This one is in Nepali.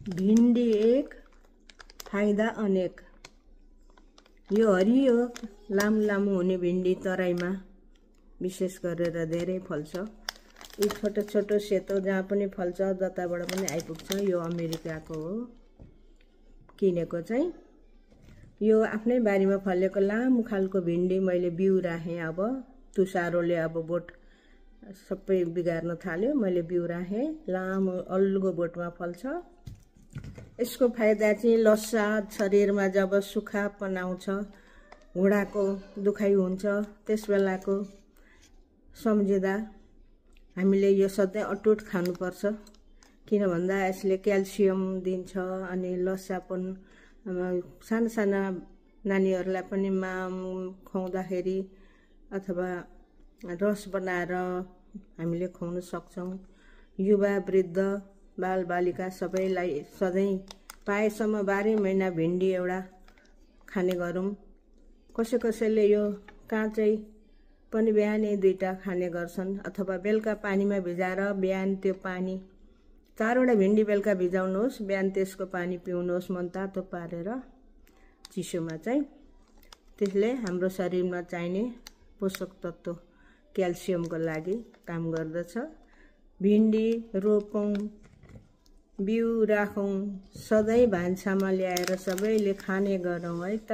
भिन्डी एक फाइदा अनेक। यो हरियो लामो लामो हुने भिन्डी तराईमा विशेष गरेर धेरै फल्छ। यो छोटो छोटो सेतो जहाँ पनि फल्छ, जताबाट पनि आइपुग्छ। यो अमेरिकाको हो किनेको चाहिँ। यो आफ्नै बारीमा फलेको लामो खालको भिन्डी मैले बिउ राखेँ। अब तुसारोले अब बोट सबै बिगार्न थाल्यो। मैले बिउ राखेँ, लामो अल्गो बोटमा फल्छ। यसको फाइदा चाहिँ लस्सा शरीरमा जब सुक्खापन आउँछ, घुँडाको दुखाइ हुन्छ, त्यस बेलाको सम्झिँदा हामीले यो सधैँ अटुट खानुपर्छ। किन भन्दा यसले क्याल्सियम दिन्छ। अनि लस्सापन साना साना नानीहरूलाई पनि माम खुवाउँदाखेरि अथवा रस बनाएर हामीले खुवाउन सक्छौँ। युवा वृद्ध बालबालिका सबैलाई सधैँ पाएसम्म 12 महिना भिन्डी एउटा खाने गरौँ। कसैले यो काँचै पनि बिहानै 2टा खाने गर्छन्, अथवा बेलुका पानीमा भिजाएर बिहान त्यो पानी 4वटा भिन्डी बेलुका भिजाउनुहोस्, बिहान त्यसको पानी पिउनुहोस् मनतातो पारेर चिसोमा चाहिँ। त्यसले हाम्रो शरीरमा चाहिने पोषक तत्त्व क्याल्सियमको लागि काम गर्दछ। भिन्डी रोपौँ, बिउ राखौँ, सधैँ भान्सामा ल्याएर सबैले खाने गरौँ है त।